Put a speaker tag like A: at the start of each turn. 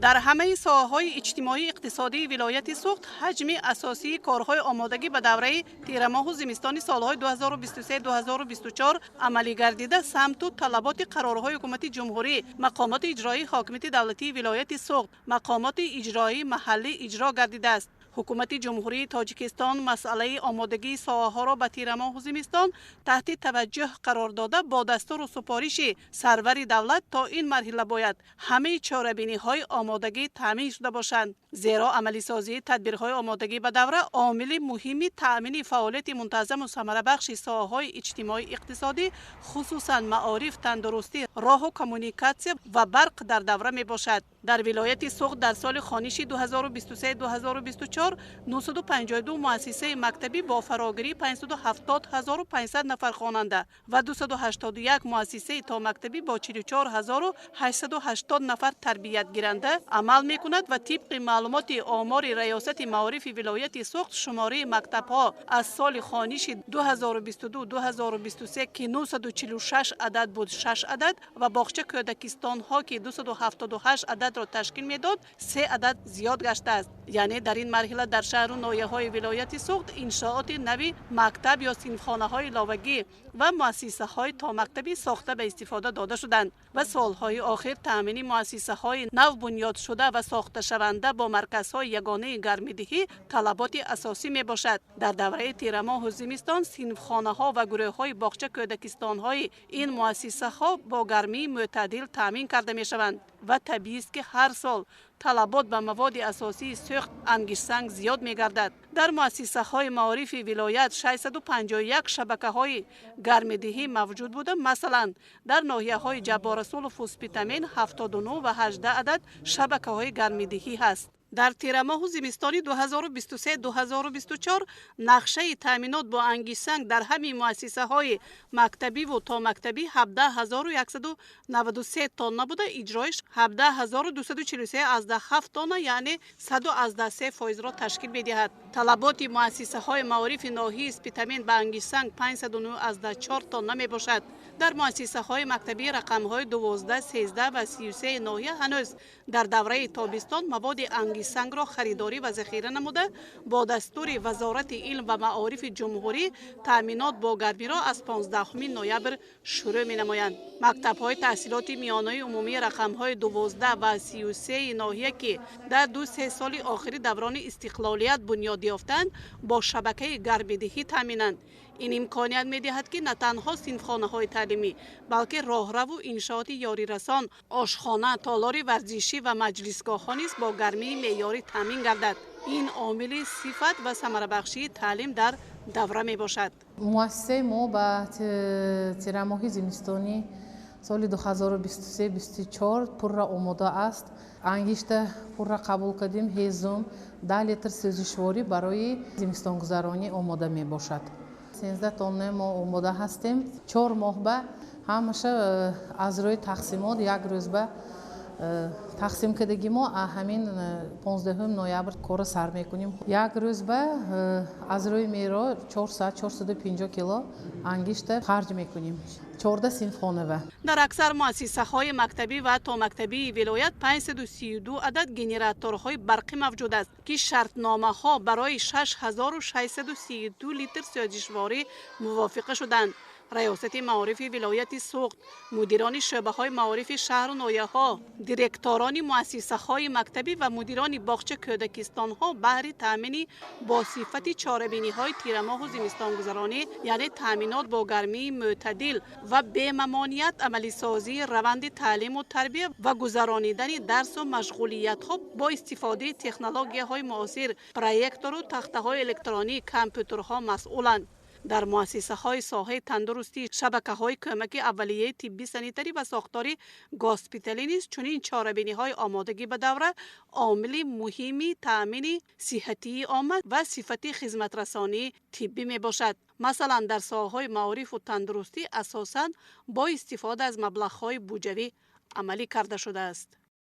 A: Дар ҳамаи соҳаҳои иҷтимоӣ иқтисодии вилояти Суғд ҳаҷми асосии корҳои омодагӣ ба давраи тирамоҳу зимистони солҳои 2023-2024 амалӣ гардида, самту талаботи қарорҳои ҳукумати ҷумҳурӣ, мақомоти иҷроии ҳокимияти давлатии вилояти Суғд, мақомоти иҷроии маҳаллӣ иҷро гардидааст. Ҳукумати Ҷумҳурии Тоҷикистон масъалаи омодагии соҳаҳоро ба тирамоҳу зимистон таҳти таваҷҷӯҳ қарор дода, бо дастуру супориши сарвари давлат то ин марҳила бояд ҳамаи чорабиниҳои омодагӣ таъмин шуда бошанд. Зеро амалисозии тадбирҳои омодагӣ ба давра омили муҳими таъмини фаъолияти мунтазаму самарабахши соҳаҳои иҷтимоӣ иқтисодӣ, хусусан маориф, тандурустӣ, роҳу коммуникатсия ва барқ дар давра мебошад. Дар вилояти Суғд дар соли хониши 2023-2024 952 муассисаи мактабӣ бо фарогирии 570 500 нафар хонанда ва 281 муассисаи томактабӣ бо 44 880 нафар тарбиятгиранда амал мекунад ва тибқи маълумоти омори Раёсати маорифи вилояти Суғд, шумораи мактабҳо аз соли хониши 2022-2023, ки 946 адад буд, 6 адад ва боғча кӯдакистонҳо, ки 278 ададро ташкил медод, се адад зиёд гаштааст. Яъне дар ин марҳила дар шаҳру ноҳияҳои вилояти Суғд иншооти нави мактаб ё синфхонаҳои иловагӣ ва муассисаҳои томактабӣ сохта ба истифода дода шуданд ва солҳои охир таъмини муассисаҳои нав бунёдшуда ва сохташаванда бо марказҳои ягонаи гармидиҳӣ талаботи асосӣ мебошад. Дар давраи тирамоҳу зимистон синфхонаҳо ва гурӯҳҳои боғча кӯдакистонҳои ин муассисаҳо бо гармии мӯътадил таъмин карда мешаванд ва табиист, ки ҳар сол талабот ба маводи асосии сӯхт, ангиштсанг зиёд мегардад. Дар муассисаҳои маорифи вилоят 651 шабакаҳои гармидиҳӣ мавҷуд буда, масалан, дар ноҳияҳои Ҷабборасулову Спитамен 79 ва 18 адад шабакаҳои гармидиҳӣ ҳаст. Дар тирамоҳу зимистони 2023-2024 нақшаи таъминот бо ангиштсанг дар ҳамин муассисаҳои мактабиву томактабӣ 17 193 тонна буда, иҷроиш 17 243,7 тонна, яъне 100,3 фоизро ташкил медиҳад. Талаботи муассисаҳои маорифи ноҳияи Спитамен ба ангиштсанг 509,4 тонна мебошад. Дар муассисаҳои мактабии рақамҳои 12, 13 ва 33 ноҳия ҳанӯз дар давраи тобистон маводи ангиштсангро харидорӣ ва захира намуда, бо дастури Вазорати илм ва маорифи ҷумҳурӣ таъминот бо гармиро аз 15 ноябр шурӯъ менамоянд. Мактабҳои таҳсилоти миёнаи умумии рақамҳои 12 ва 33 ноҳия, ки дар 2-3 соли охири даврони истиқлолият бунёд ёфтанд, бо шабакаи гармидиҳӣ таъминанд. Ин имконият медиҳад, ки на танҳо синфхонаҳои таълимӣ, балки роҳраву иншооти ёрирасон, ошхона, толори варзишӣ ва маҷлисгоҳҳо низ бо гармии меъёрӣ таъмин гардад. Ин омили сифат ва самарабахшии таълим дар давра мебошад.
B: Муассисаи мо ба тирамоҳи зимистонӣ соли 2023-24 пурра омода аст. Ангишта пурра қабул кардем, ҳезум, 10 литр сӯзишворӣ барои зимистонгузаронӣ омода мебошад. 13 тонна мо омода ҳастем. 4 моҳ ба ҳамаша аз рӯи тақсимот як рӯз ба тақсим кардагӣ мо ҳамин 15 ноябр корро сар мекунем. Як рӯз ба аз рӯи меъёр 400, 450 кило ангишта харҷ мекунем 14 синфхонава.
A: Дар аксар муассисаҳои мактабӣ ва томактабии вилоят 532 адад генераторҳои барқӣ мавҷуд аст, ки шартномаҳо барои 6632 литр сӯзишворӣ мувофиқа шуданд. Раёсати маорифи вилояти Суғд, мудирони шӯъбаҳои маорифи шаҳру ноҳияҳо, директорони муассисаҳои мактабӣ ва мудирони боғча кӯдакистонҳо баҳри таъмини бо сифати чорабиниҳои тирамоҳу зимистонгузаронӣ, яъне таъминот бо гармии мӯътадил ва бемамоният, амалисозии раванди таълиму тарбия ва гузаронидани дарсу машғулиятҳо бо истифодаи технологияҳои муосир, проектору тахтаҳои электронӣ, компютерҳо масъуланд. Дар муассисаҳои соҳаи тандурустӣ, шабакаҳои кӯмаки аввалияи тиббӣ санитарӣ ва сохтори госпиталӣ низ чунин чорабиниҳои омодагӣ ба давра омили муҳими таъмини сиҳатии омма ва сифати хизматрасонии тиббӣ мебошад. Масалан, дар соҳаҳои маорифу тандурустӣ асосан бо истифода аз маблағҳои буҷавӣ амалӣ карда шудааст.